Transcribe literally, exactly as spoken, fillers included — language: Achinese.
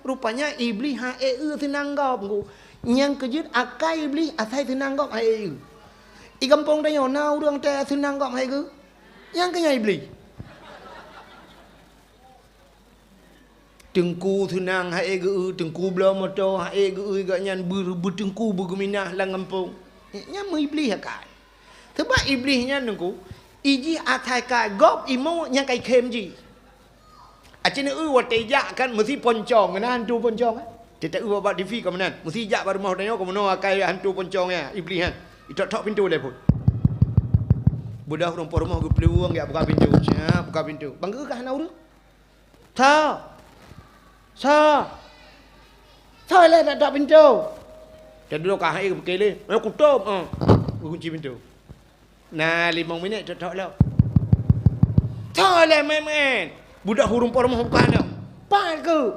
Rupanya Iblih han ék eu seunang gob, Teungku. Nyang keujeuet akai Iblih asai seunang gob han ék eu. I gampông tanyoe na ureuëng teuh seunang gob han ék eu? Nyang keu nyan Iblih. Teungku seunang han ék geu-eu, teungku bloe moto han ék geu-eu, gobnyan beu-, beuteungku beugeuminah lam gampông. Nyan meu Iblih akai. Sabab Iblih nyan, Teungku, i jih asai ka gob, imo nyang ka ikhém jih. Aci neu-eu watée ijak kan meusi poncong, na hantu poncong, eh? Teuta eu bak T V ka meunan, meusi ijak bak rumoh tanyoe ka meunoe akai hantu poncong nyan, Iblih nyan. Itok-tok pintoe lé phon. Beudôh ureuëng po rumoh geuplueng jak buka pintoe, siap buka pintoe. Bang geu ka hana ureuëng. Sa! Sa! Sa lé nak tok pintoe. Dan dulu ka hai geupike lé, "Eh, kutôb, ah." Geukunci pintoe. Na limong minét tok-tok lom. Sa lé mén-mén. Beudôh ureuëng po rumoh buka lom. Pat keu?